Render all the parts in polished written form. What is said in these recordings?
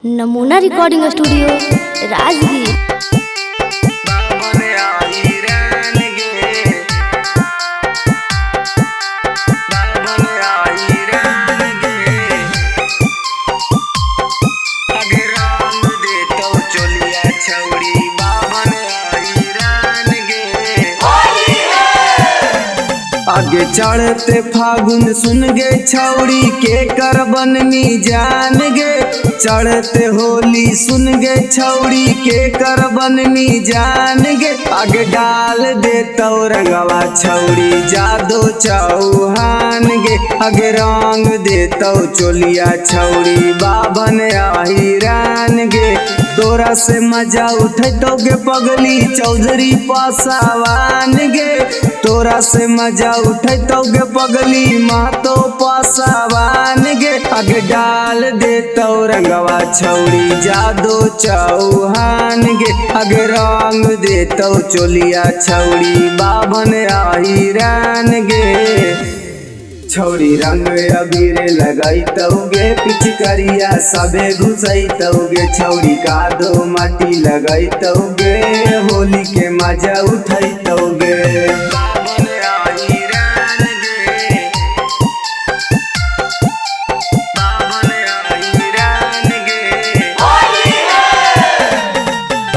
नमूना recording studio Rajgir. आगे चढ़ते फागुन सुन गे छौड़ी के कर बननी जान गे, चढ़ते होली सुन गे छौड़ी के कर बननी जान गे। आगे डाल दे तो रंगवा छौड़ी जादो चौहान गे, आगे रंग दे तो चोलिया छौड़ी बाभन आहिरान गे। तोरा से मजा उठे तो गे पगली चौधरी पासावान गे, तोरा से मजा उठे तो गे पगली मातो पासावान गे। आगे डाल दे तो रंगवा छौड़ी जादो चौहान गे, आगे रंग दे तो चोलिया छौड़ी बाभन आहिरान गे। छौड़ी रंग अबीर लगाई तौगे पिचकरिया सबे घुसई तौगे, छौड़ी कादो माटी लगाई तौगे होली के मजा उठाई तौगे।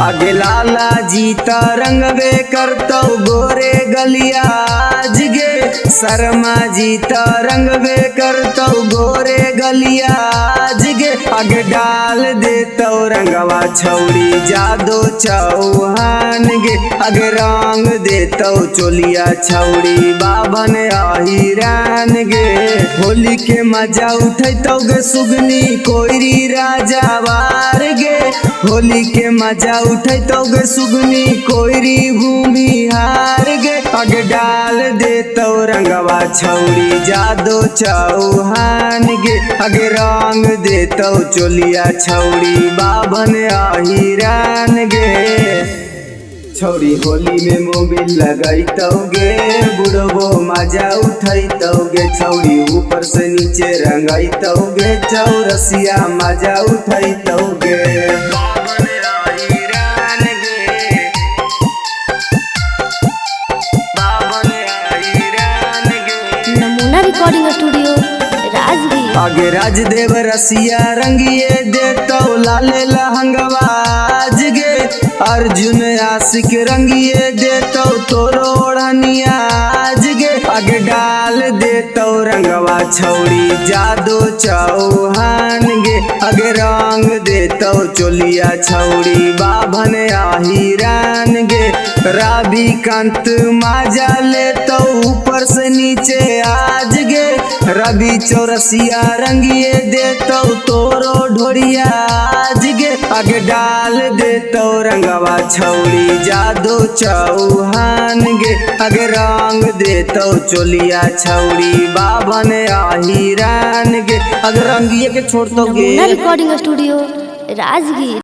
आगे लाला जीता रंगवे करतो गोरे गलिया आज गे, शर्मा जीता रंगवे करतो गोरे गलिया आज गे। आगे डाल दे तो रंगवा छौड़ी जादो चौहान गे, आगे रंग दे तो चोलिया छौड़ी बाभन आहिरान गे। होली के मजा उठे तो गे सुगनी कोयरी राजावार गे, होली के मजा उठे तो गे सुगनी कोयरी भूमिहार गे। आगे डाल दे तो रंगवा छौड़ी जादो चौहान गे, आगे रंग दे तो चोलिया छौड़ी बाभन आहिरान गे। छौड़ी होली में मोबिल लगाई तौगे बुढ़बो मजा उठाई तौगे, छौड़ी ऊपर से नीचे रंगाई तौगे चौरसिया मजा उठाई तौगे। नमूना रिकॉर्डिंग स्टूडियो राजगीर। आगे राजदेव रसिया रंगिए दे तो लाले लहंगवा आज गे, अर्जुन आशिक रंगिए दे तो तोरो ओढ़निया आज गे। आगे डाल दे तो रंगवा छौड़ी जादो चौहान गे, आगे रंग दे तो चोलिया छौड़ी बाभन आहिरान गे। रवि कांत माजा ले तो ऊपर से नीचे आज गे, रवि चौरसिया रंगिए दे तो तोरो ढोरिया आज गे। आगे डाल दे तो रंगवा छौड़ी जादो चौहान गे, आगे रंग दे तो चोलिया छौड़ी बाभन आहिरान गे। आगे रंगिए के छोड़ तो गे। नमूना रिकॉर्डिंग स्टूडियो राजगीर।